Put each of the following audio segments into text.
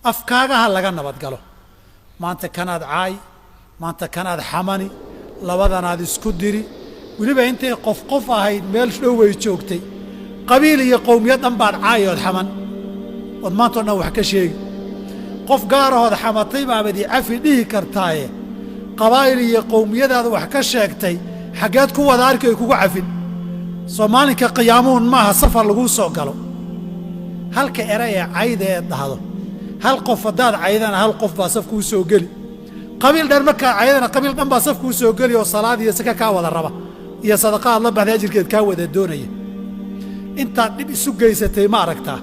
Afkaagaha laga nabadgalo. Maanta kanaad caay, maanta kanaad xamani, labadanaad isku diri. Weliba intay qof qof ahayd meel dhow way joogtay. Qabiil iyo qowmiyad dhan baad caay ood xaman, ood maanta o dhan wax ka sheegi. Qof gaarahood xamatay baabad i cafi dhihi kartaaye, qabaa'il iyo qowmiyadaada wax ka sheegtay xaggeed ku wada arki ay kugu cafin? Soo maalinka qiyaamuhun maaha safar laguu soo galo. Halka era ee cayda ee dhahdo, hal qof haddaad caydana hal qof baa saf kuu soo geli. Qabiil dhan markaad caydana qabiil dhan baa saf kuu soo geli oo salaad iyo saka kaa wada raba iyo sadaqa aad la baxday ajirkeed kaa wada doonaya. Intaad dhib isu geysatay ma aragtaa?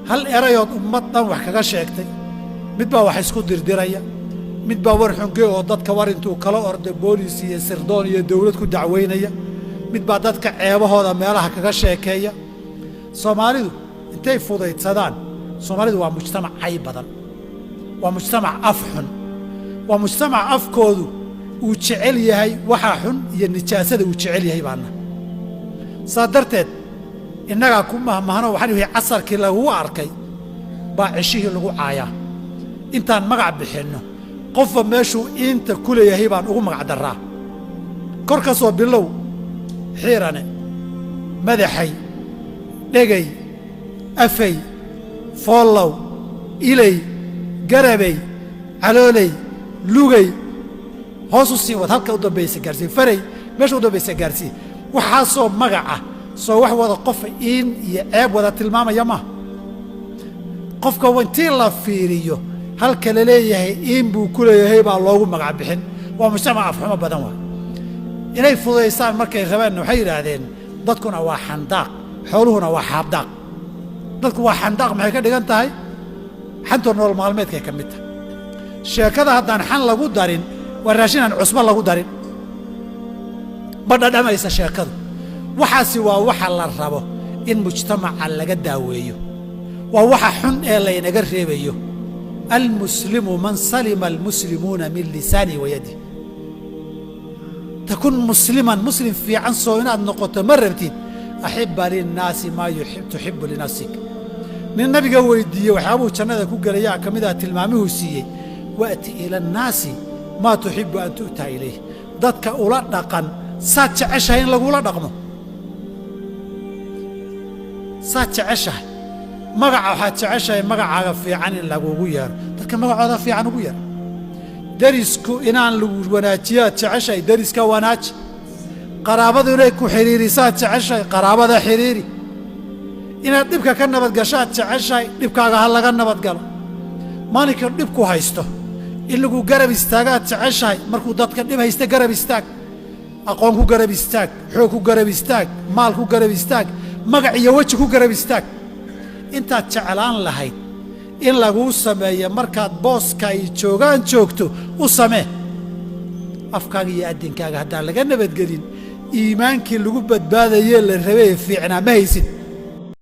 Hal erayood ummad dhan wax kaga sheegtay, mid baa wax isku dirdiraya, mid baa war xunge oo dadka war intuu kala orda boolis iyo sirdoon iyo dawlad ku dacwaynaya, mid baa dadka ceebahooda meelaha kaga sheekeeya. Soomaalidu intay fudaydsadaan, soomaalidu waa mujtamac cay badan, waa mujtamac af xun, waa mujtamac afkoodu uu jecel yahay waxaa xun iyo nijaasada uu jecel yahay baana. Saa darteed innagaa ku mahmahno, waxaan ihi casarkii lagugu arkay baa ceshihii lagu caayaa. Intaan magac bixinno, qofba meeshuu iinta ku leeyahay baan ugu magac darraa. Kor ka soo bilow: xiirane, madaxay, dhegay, afay, foollow, ilay, garabay, calooley, lugay, hoos u sii wad, halka u dambaysa gaarsii, faray, meesha u dambaysa gaarsii. Waxaasoo magaca soo wax wada qofa iin iyo ceeb wada tilmaamaya maaha. Qofka intii la fiiriyo halka la leeyahay iin buu ku leeyahay baa loogu magac bixin. Waa mujtamac afxumo badan. Waa inay fudaysaan markay rabeenna. Waxay yidhaahdeen, dadkuna waa xandaaq, xooluhuna waa xaabdaaq. Dadku waa xandaaq maxay ka dhigan tahay? Xantoo nolol maalmeedkay ka mid tahay. Sheekada haddaan xan lagu darin waa raashin aan cusbo lagu darin, ma dhadhamaysa sheekadu. Waxaasi waa waxa la rabo in mujtamaca laga daaweeyo, waa waxa xun ee laynaga reebayo. المسلم من سلم المسلمون من لسانه ويده. تكن مسلما, muslim fiican soo inaad noqoto ma rabtid? أحب للناس ما تحب لنفسك. Nin nabiga weydiiyey waxyaabuu jannada ku gelayaa ka mid ah tilmaamihuu siiyey: وأت إلى الناس ما تحب أن تؤتى إليه. Dadka ula dhaqan saad jeceshahay in lagula dhaqmo. Saad jeceshahay magaca, waxaad jeceshahay magacaaga fiican in lagugu yeero, dadka magacooda fiican ugu yeero. Derisku inaan lagu wanaajiyaad jeceshahay, deriska wanaaji. Qaraabadu inay ku xidhiirisaad jeceshahay, qaraabada xidhiiri. Inaad dhibka ka nabadgashaad jeceshahay, dhibkaaga ha laga nabadgalo. Maalinka dhibku haysto in lagu garab istaagaad jeceshahay, markuu dadka dhib haysta garab istaag. Aqoon ku garab istaag, xoog ku garab istaag, maal ku garab istaag, magac iyo weji ku garab istaag. Intaad jeclaan lahayd in laguu sameeyo markaad booska ay joogaan joogto u samee. Afkaaga iyo addinkaaga haddaan laga nabadgelin, iimaankii lagu badbaadayee la rabee fiicnaa ma haysid.